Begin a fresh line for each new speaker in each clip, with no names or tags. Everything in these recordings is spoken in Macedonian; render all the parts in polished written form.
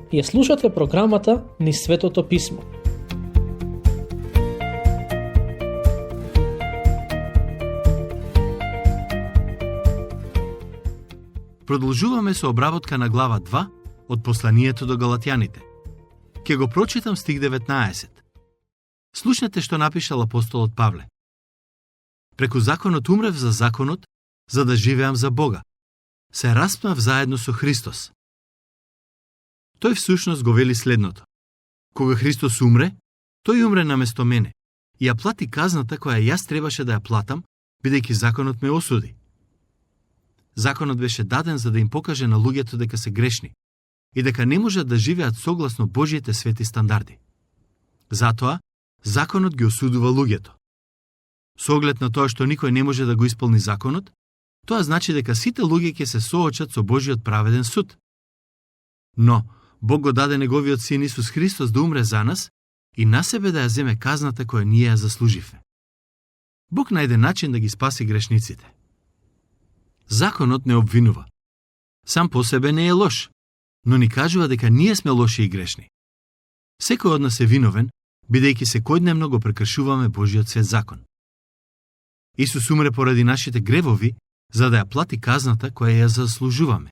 Ја слушате програмата Низ Светото Писмо.
Продолжуваме со обработка на глава 2 од посланието до Галатјаните. Ке го прочитам стих 19. Слушнете што напишал апостолот Павле. Преку законот умрев за законот, за да живеам за Бога. Се распнав заедно со Христос. Тој всушност го вели следното. Кога Христос умре, тој умре наместо мене и ја плати казната која јас требаше да ја платам, бидејќи законот ме осуди. Законот беше даден за да им покаже на луѓето дека се грешни и дека не можат да живеат согласно Божјите свети стандарди. Затоа, законот ги осудува луѓето. Со оглед на тоа што никој не може да го исполни законот, тоа значи дека сите луѓе ќе се соочат со Божјиот праведен суд. Но, Бог го даде неговиот син Исус Христос да умре за нас и на себе да ја земе казната која ние ја заслуживме. Бог најде начин да ги спаси грешниците. Законот не обвинува. Сам по себе не е лош, но ни кажува дека ние сме лоши и грешни. Секој од нас е виновен, бидејќи секојдневно го прекршуваме Божјиот свет закон. Исус умре поради нашите гревови, за да ја плати казната која ја заслужуваме.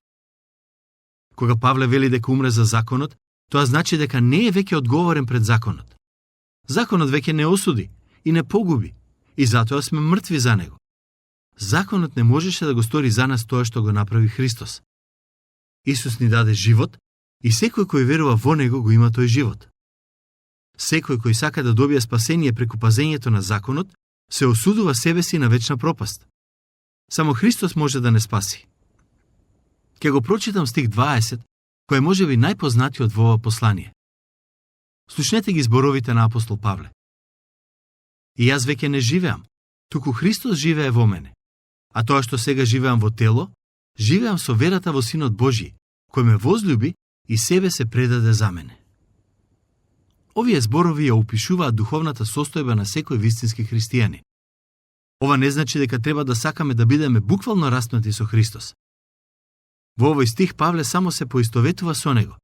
Кога Павле вели дека умре за законот, тоа значи дека не е веќе одговорен пред законот. Законот веќе не осуди и не погуби, и затоа сме мртви за него. Законот не можеше да го стори за нас тоа што го направи Христос. Исус ни даде живот и секој кој верува во него го има тој живот. Секој кој сака да добие спасение преку пазењето на законот, се осудува себе си на вечна пропаст. Само Христос може да не спаси. Ке го прочитам стих 20, кој е можеби најпознатиот во ова послание. Слушнете ги зборовите на апостол Павле. И јас веќе не живеам, туку Христос живее во мене. А тоа што сега живеам во тело, живеам со верата во Синот Божји, кој ме возлюби и себе се предаде за мене. Овие зборови ја опишуваат духовната состојба на секој вистински христијанин. Ова не значи дека треба да сакаме да бидеме буквално распнати со Христос. Во овој стих Павле само се поистоветува со него.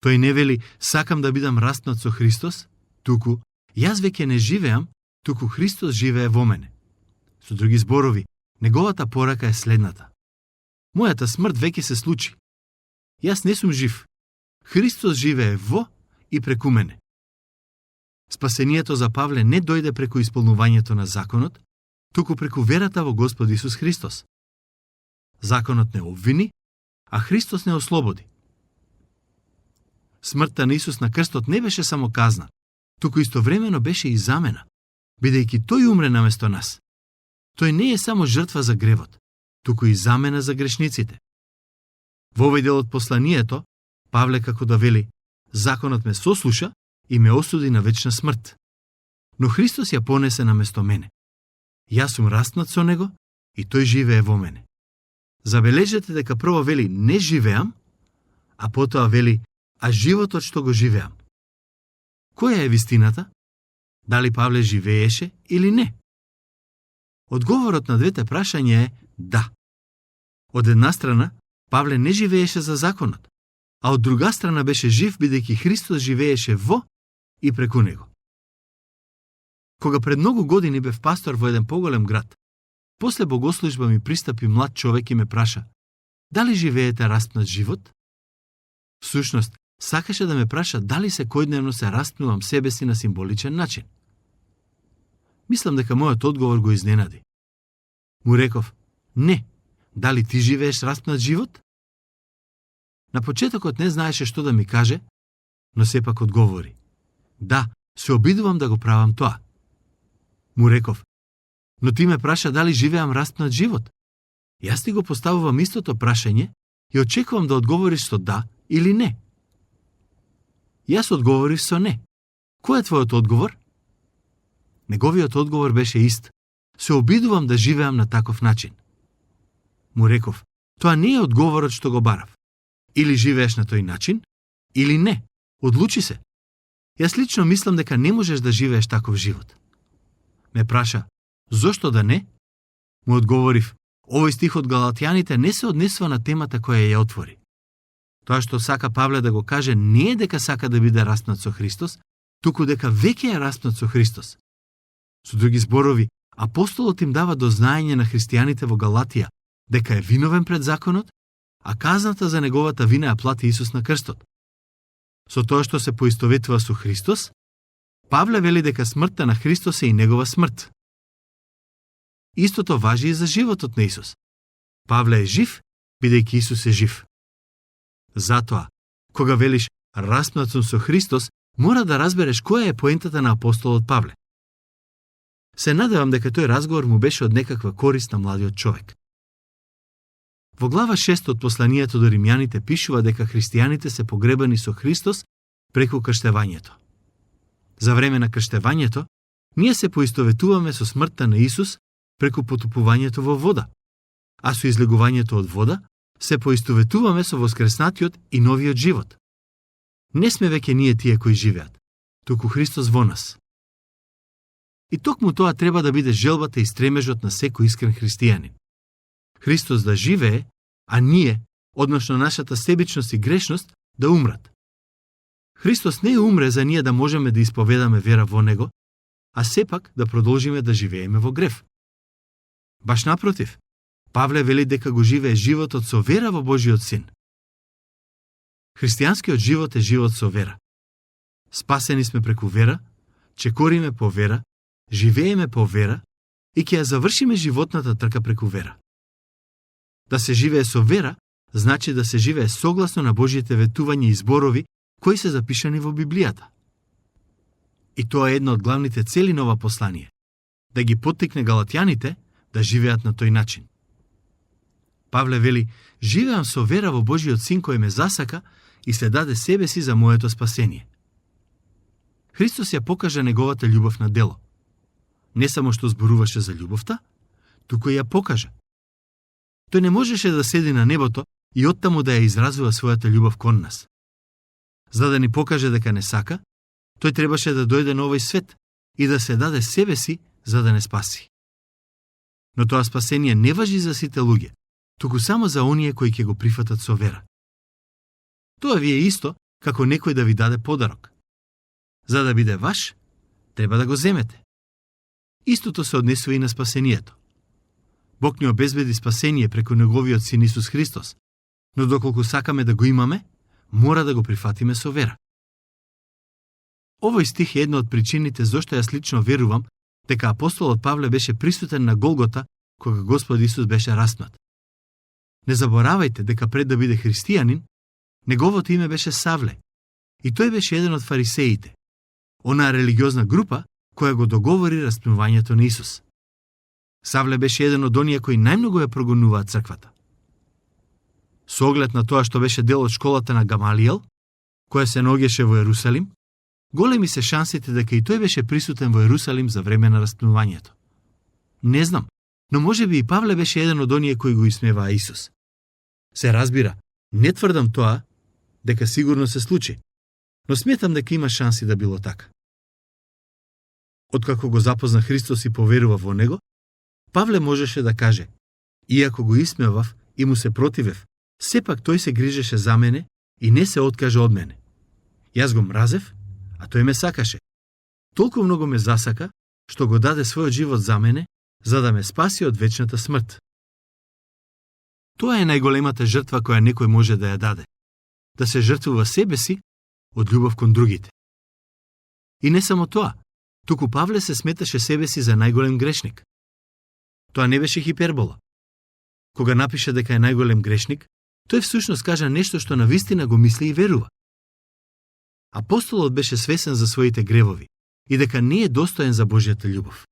Тој не вели сакам да бидам распнат со Христос, туку јас веќе не живеам, туку Христос живее во мене. Со други зборови, неговата порака е следната. Мојата смрт веќе се случи. Јас не сум жив. Христос живее во и преку мене. Спасението за Павле не дојде преку исполнувањето на законот, туку преку верата во Господ Исус Христос. Законот не обвини, а Христос не ослободи. Смртта на Исус на крстот не беше само казна, туку истовремено беше и замена, бидејќи тој умре наместо нас. Тој не е само жртва за гревот, туку и замена за грешниците. Во овој дел од посланието, Павле како да вели, законот ме сослуша и ме осуди на вечна смрт. Но Христос ја понесе наместо мене. Јас сум распнат со него и тој живее во мене. Забележете дека прво вели не живеам, а потоа вели а животот што го живеам. Која е вистината? Дали Павле живееше или не? Одговорот на двете прашања е да. Од една страна, Павле не живееше за законот, а од друга страна беше жив бидејќи Христос живееше во и преку него. Кога пред многу години бев пастор во еден поголем град, после богослужба ми пристапи млад човек и ме праша: дали живеете распнат живот? Всушност, сакаше да ме праша дали секојдневно се распнувам себе си на символичен начин. Мислам дека мојот одговор го изненади. Му реков: не, дали ти живееш распнат живот? На почетокот не знаеше што да ми каже, но сепак одговори: да, се обидувам да го правам тоа. Му реков: но ти ме праша дали живеам распнат живот. Јас ти го поставувам истото прашање и очекувам да одговориш со да или не. Јас одговорив со не. Кој е твојот одговор? Неговиот одговор беше ист. Се обидувам да живеам на таков начин. Му реков: тоа не е одговорот што го барав. Или живееш на тој начин, или не. Одлучи се. Јас лично мислам дека не можеш да живееш таков живот. Ме праша: зошто да не? Му одговорив: овој стих од Галатјаните не се однесува на темата која ја отвори. Тоа што сака Павле да го каже не е дека сака да биде распнат со Христос, туку дека веќе е распнат со Христос. Со други зборови, апостолот им дава до знаење на христијаните во Галатија дека е виновен пред законот, а казната за неговата вина ја плати Исус на крстот. Со тоа што се поистоветува со Христос, Павле вели дека смртта на Христос е и негова смрт. Истото важи и за животот на Исус. Павле е жив, бидејќи Исус е жив. Затоа, кога велиш распнат сум со Христос, мора да разбереш која е поентата на апостолот Павле. Се надевам дека тој разговор му беше од некаква корист на младиот човек. Во глава 6 од посланието до римјаните пишува дека христијаните се погребани со Христос преку крштевањето. За време на крштевањето, ние се поистоветуваме со смртта на Исус преку потопувањето во вода, а со излегувањето од вода се поистоветуваме со воскреснатиот и новиот живот. Не сме веќе ние тие кои живеат, туку Христос во нас. И токму тоа треба да биде желбата и стремежот на секој искрен христијанин. Христос да живее, а ние, односно нашата себичност и грешност, да умрат. Христос не умре за ние да можеме да исповедаме вера во Него, а сепак да продолжиме да живееме во грев. Баш напротив, Павле вели дека го живее животот со вера во Божиот Син. Христијанскиот живот е живот со вера. Спасени сме преку вера, чекориме по вера, живееме по вера и ќе ја завршиме животната трка преку вера. Да се живее со вера, значи да се живее согласно на Божјите ветувања и зборови кои се запишани во Библијата. И тоа е една од главните цели на ова послание, да ги поттикне галатјаните да живеат на тој начин. Павле вели, живеам со вера во Божиот Син кој ме засака и се даде себе си за моето спасение. Христос ја покажа неговата љубов на дело. Не само што зборуваше за љубовта, туку и ја покажа. Тој не можеше да седи на небото и оттаму да ја изразува својата љубов кон нас. За да ни покаже дека не сака, тој требаше да дојде на овој свет и да се даде себе си за да не спаси. Но тоа спасение не важи за сите луѓе, туку само за оние кои ќе го прифатат со вера. Тоа ви е исто како некој да ви даде подарок. За да биде ваш, треба да го земете. Истото се однесува и на спасението. Бог ни обезбеди спасение преку неговиот Син Исус Христос, но доколку сакаме да го имаме, мора да го прифатиме со вера. Овој стих е една од причините зашто јас лично верувам дека апостолот Павле беше присутен на Голгота кога Господ Исус беше распнат. Не заборавајте дека пред да биде христијанин, неговото име беше Савле и тој беше еден од фарисеите, онаа религиозна група која го договори распнувањето на Исус. Савле беше еден од оние кои најмногу ја прогонуваат црквата. Со оглед на тоа што беше дел од школата на Гамалиел, која се наоѓаше во Ерусалим, големи се шансите дека и тој беше присутен во Ерусалим за време на распнувањето. Не знам, но можеби и Павле беше еден од оние кои го исмеваа Исус. Се разбира, не тврдам тоа дека сигурно се случи, но сметам дека има шанси да било така. Откако го запозна Христос и поверува во Него, Павле можеше да каже, иако го исмевав и му се противев, сепак тој се грижеше за мене и не се откаже од мене. Јас го мразев, а тој ме сакаше. Толку многу ме засака, што го даде својот живот за мене, за да ме спаси од вечната смрт. Тоа е најголемата жртва која некој може да ја даде. Да се жртвува себе си од љубов кон другите. И не само тоа, туку Павле се сметаше себе си за најголем грешник. Тоа не беше хипербола. Кога напише дека е најголем грешник, тој всушност кажа нешто што навистина го мисли и верува. Апостолот беше свесен за своите гревови и дека не е достоен за Божјата љубов.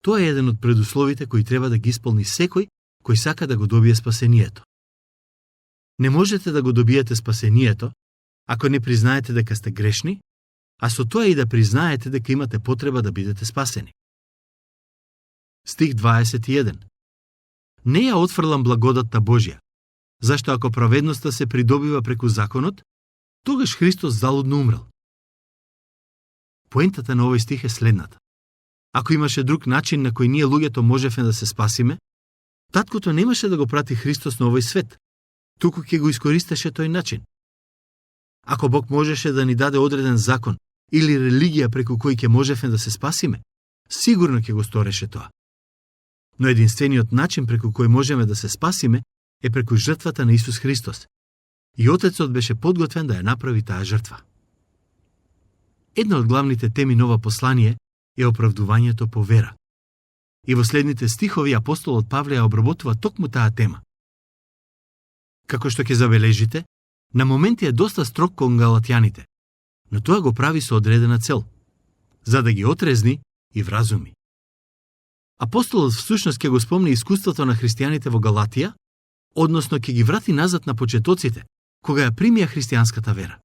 Тоа е еден од предусловите кои треба да ги исполни секој кој сака да го добие спасението. Не можете да го добиете спасението ако не признаете дека сте грешни, а со тоа и да признаете дека имате потреба да бидете спасени. Стих 21. Не ја отфрлам благодатта Божја, зашто ако праведноста се придобива преку законот, тогаш Христос залудно умрел. Поентата на овој стих е следната. Ако имаше друг начин на кој ние луѓето можевме да се спасиме, таткото немаше да го прати Христос на овој свет, туку ќе го искористеше тој начин. Ако Бог можеше да ни даде одреден закон или религија преку кој ќе можеме да се спасиме, сигурно ќе го стореше тоа. Но единствениот начин преку кој можеме да се спасиме е преку жртвата на Исус Христос. И Отецот беше подготвен да ја направи таа жртва. Една од главните теми на ова послание е оправдувањето по вера. И во следните стихови апостолот Павле ја обработува токму таа тема. Како што ќе забележите, на моменти е доста строг кон галатјаните, но тоа го прави со одредена цел, за да ги отрезни и вразуми. Апостолот всушност ќе го спомни искуството на христијаните во Галатија, односно ќе ги врати назад на почетоците, кога ја примија христијанската вера.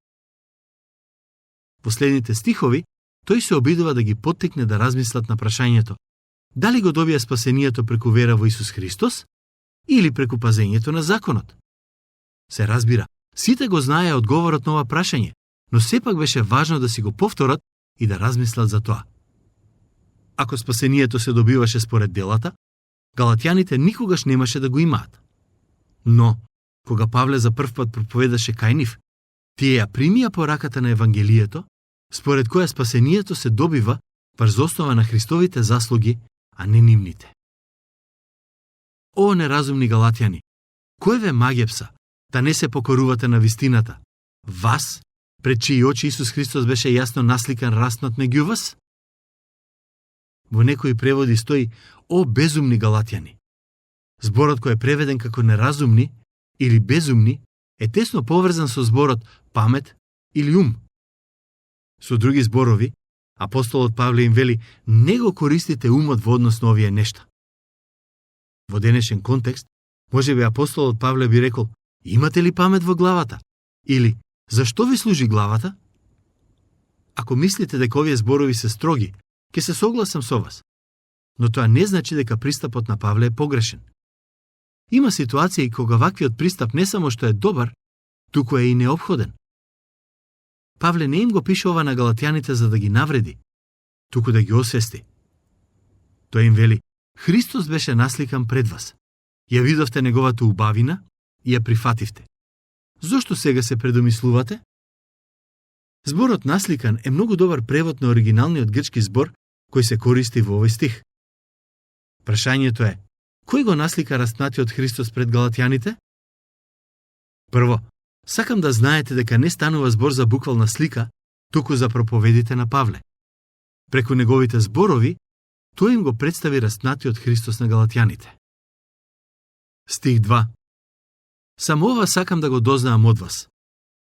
Во следните стихови, тој се обидува да ги поттикне да размислат на прашањето дали го добија спасението преку вера во Исус Христос или преку пазењето на законот. Се разбира, сите го знаеа одговорот на ова прашање, но сепак беше важно да си го повторат и да размислат за тоа. Ако спасението се добиваше според делата, галатјаните никогаш немаше да го имаат. Но, кога Павле за прв пат проповедаше кај нив, тие ја примија пораката на Евангелието, според која спасението се добива врз основа на Христовите заслуги, а не нивните. О, неразумни галатјани, кој ве магепса, да не се покорувате на вистината? Вас, пред чии очи Исус Христос беше јасно насликан раснат меѓу вас? Во некои преводи стои «О, безумни галатјани». Зборот кој е преведен како неразумни или безумни е тесно поврзан со зборот памет или ум. Со други зборови, апостолот Павле им вели не го користите умот во однос на овие нешта. Во денешен контекст, можеби апостолот Павле би рекол имате ли памет во главата? Или зашто ви служи главата? Ако мислите дека овие зборови се строги, ќе се согласам со вас. Но тоа не значи дека пристапот на Павле е погрешен. Има ситуации кога ваквиот пристап не само што е добар, туку е и неопходен. Павле не им го пише ова на галатјаните за да ги навреди, туку да ги освести. Тој им вели, Христос беше насликан пред вас. Ја видовте неговата убавина и ја прифативте. Зошто сега се предомислувате? Зборот насликан е многу добар превод на оригиналниот грчки збор кој се користи во овој стих. Прашањето е, кој го наслика распнатиот Христос пред галатјаните? Прво, сакам да знаете дека не станува збор за буквална слика, туку за проповедите на Павле. Преку неговите зборови, тој им го представи распнатиот Христос на галатјаните. Стих 2. Само ова сакам да го дознаам од вас.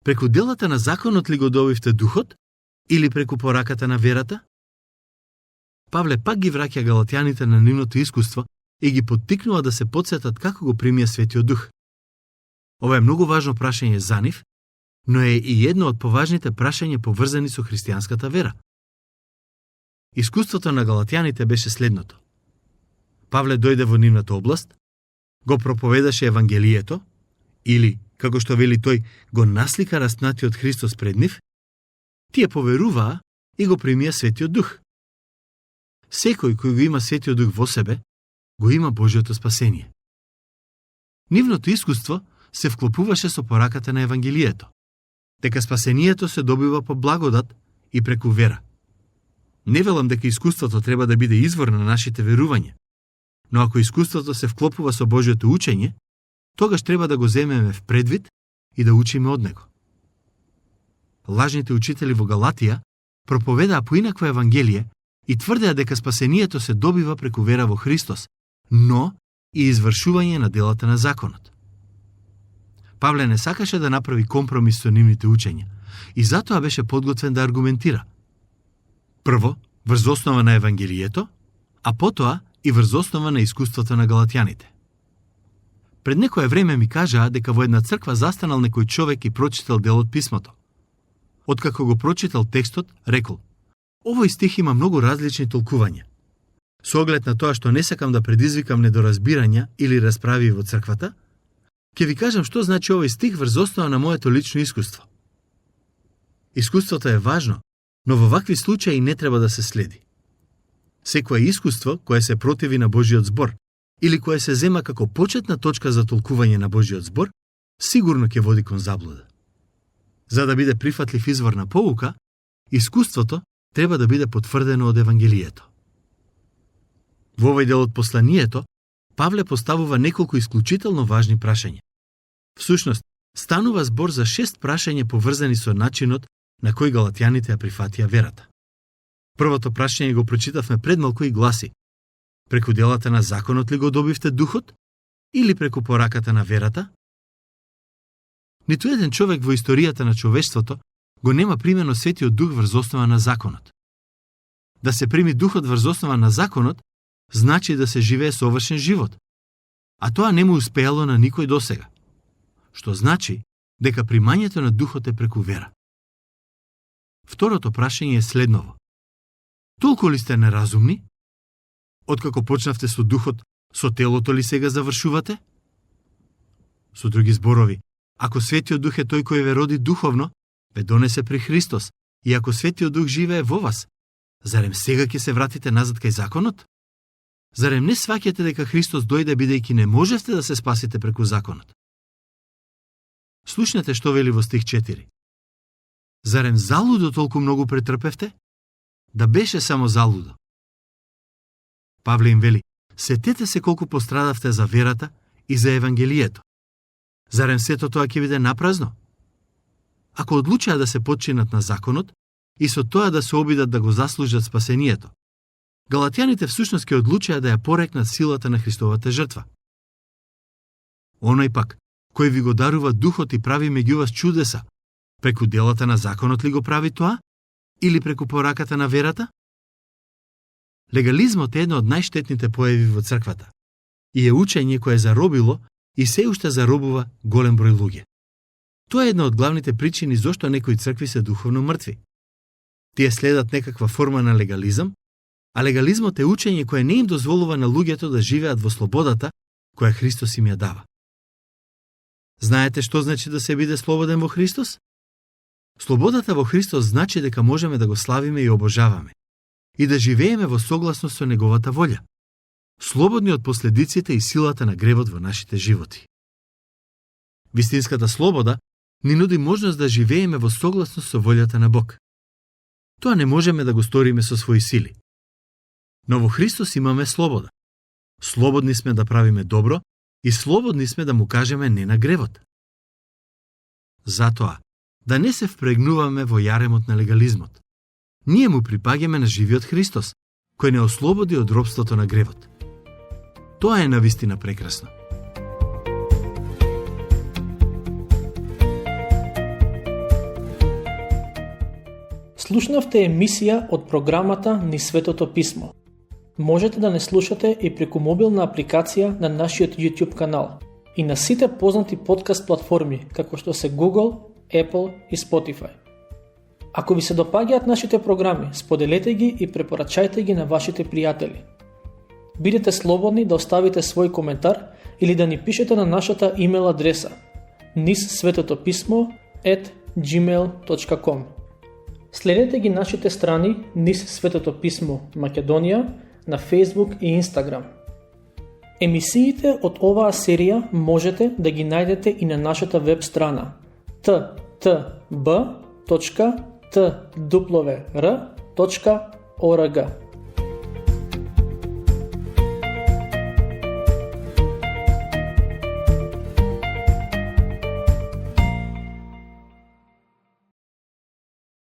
Преку делата на законот ли го добивте духот или преку пораката на верата? Павле пак ги враќа галатјаните на нивното искуство и ги поттикнува да се потсетат како го примија Светиот Дух. Ова е многу важно прашање за нив, но е и едно од поважните прашања поврзани со христијанската вера. Искуството на галатјаните беше следното. Павле дојде во нивната област, го проповедаше Евангелието, или, како што вели тој, го наслика распнатиот Христос пред нив, тие поверуваа и го примија Светиот Дух. Секој кој го има Светиот Дух во себе, го има Божјото спасение. Нивното искуство се вклопуваше со пораката на Евангелието, дека спасението се добива по благодат и преку вера. Не велам дека искуството треба да биде извор на нашите верувања, но ако искуството се вклопува со Божјото учење, тогаш треба да го земеме в предвид и да учиме од него. Лажните учители во Галатија проповедаа поинакво Евангелие и тврдеа дека спасението се добива преку вера во Христос, но и извршување на делата на законот. Павле не сакаше да направи компромис со нивните учења и затоа беше подготвен да аргументира. Прво, врз основа на Евангелието, а потоа и врз основа на искуството на галатјаните. Пред некое време ми кажаа дека во една црква застанал некој човек и прочитал дел од писмото. Откако го прочитал текстот, рекол: овој стих има многу различни толкувања. Со оглед на тоа што не сакам да предизвикам недоразбирања или расправи во црквата, ќе ви кажам што значи овој стих врз основа на моето лично искуство. Искуството е важно, но во вакви случаи не треба да се следи. Секое искуство кое се противи на Божиот збор или кое се зема како почетна точка за толкување на Божиот збор, сигурно ќе води кон заблуда. За да биде прифатлив извор на поука, искуството треба да биде потврдено од Евангелието. Во овој дел од посланието, Павле поставува неколку исклучително важни прашања. Всушност, станува збор за 6 прашања поврзани со начинот на кој галатјаните ја прифатија верата. Првото прашање го прочитавме пред малку и гласи: преку делата на законот ли го добивте духот или преку пораката на верата? Ниту еден човек во историјата на човештвото го нема примено Светиот Дух врз основа на законот. Да се прими Духот врз основа на законот, значи да се живее совршен живот, а тоа не му успеало на никој досега, што значи дека примањето на Духот е преку вера. Второто прашање е следново: толку ли сте неразумни? Откако почнавте со Духот, со телото ли сега завршувате? Со други зборови, ако Светиот Дух е тој кој ве роди духовно, ве донесе при Христос, и ако Светиот Дух живее во вас, зарем сега ќе се вратите назад кај законот? Зарем не сваќате дека Христос дојде бидејќи не можевте да се спасите преку законот? Слушнете што вели во стих 4. Зарем залудо толку многу претрпевте? Да беше само залудо. Павле им вели: сетете се колку пострадавте за верата и за Евангелието. Зарем сето тоа ќе биде напразно? Ако одлучаа да се подчинат на законот и со тоа да се обидат да го заслужат спасението, галатјаните всушност ќе одлучаа да ја порекнат силата на Христовата жртва. Оној пак, кој ви го дарува Духот и прави меѓу вас чудеса, преку делата на законот ли го прави тоа? Или преку пораката на верата? Легализмот е едно од најштетните појави во црквата и е учење кое заробило и се уште заробува голем број луѓе. Тоа е една од главните причини зошто некои цркви се духовно мртви. Тие следат некаква форма на легализам, а легализмот е учење кое не им дозволува на луѓето да живеат во слободата која Христос им ја дава. Знаете што значи да се биде слободен во Христос? Слободата во Христос значи дека можеме да го славиме и обожаваме и да живееме во согласност со неговата волја, слободни од последиците и силата на гревот во нашите животи. Вистинската слобода ни нуди можност да живееме во согласност со волјата на Бог. Тоа не можеме да го сториме со своји сили. Но во Христос имаме слобода. Слободни сме да правиме добро и слободни сме да му кажеме не на гревот. Затоа, да не се впрегнуваме во јаремот на легализмот. Ние му припаѓаме на живиот Христос, кој не ослободи од робството на гревот. Тоа е навистина прекрасно.
Слушнавте емисија од програмата Низ Светото Писмо. Можете да не слушате и преку мобилна апликација на нашиот YouTube канал и на сите познати подкаст платформи, како што се Google, Apple и Spotify. Ако ви се допаѓаат нашите програми, споделете ги и препорачајте ги на вашите пријатели. Бидете слободни да оставите свој коментар или да ни пишете на нашата имейл адреса nizsvetotopисmo@gmail.com. Следете ги нашите страни Низ Светото Писмо Македонија на Facebook и Instagram. Емисиите од оваа серија можете да ги најдете и на нашата веб страна ttb.twr.org.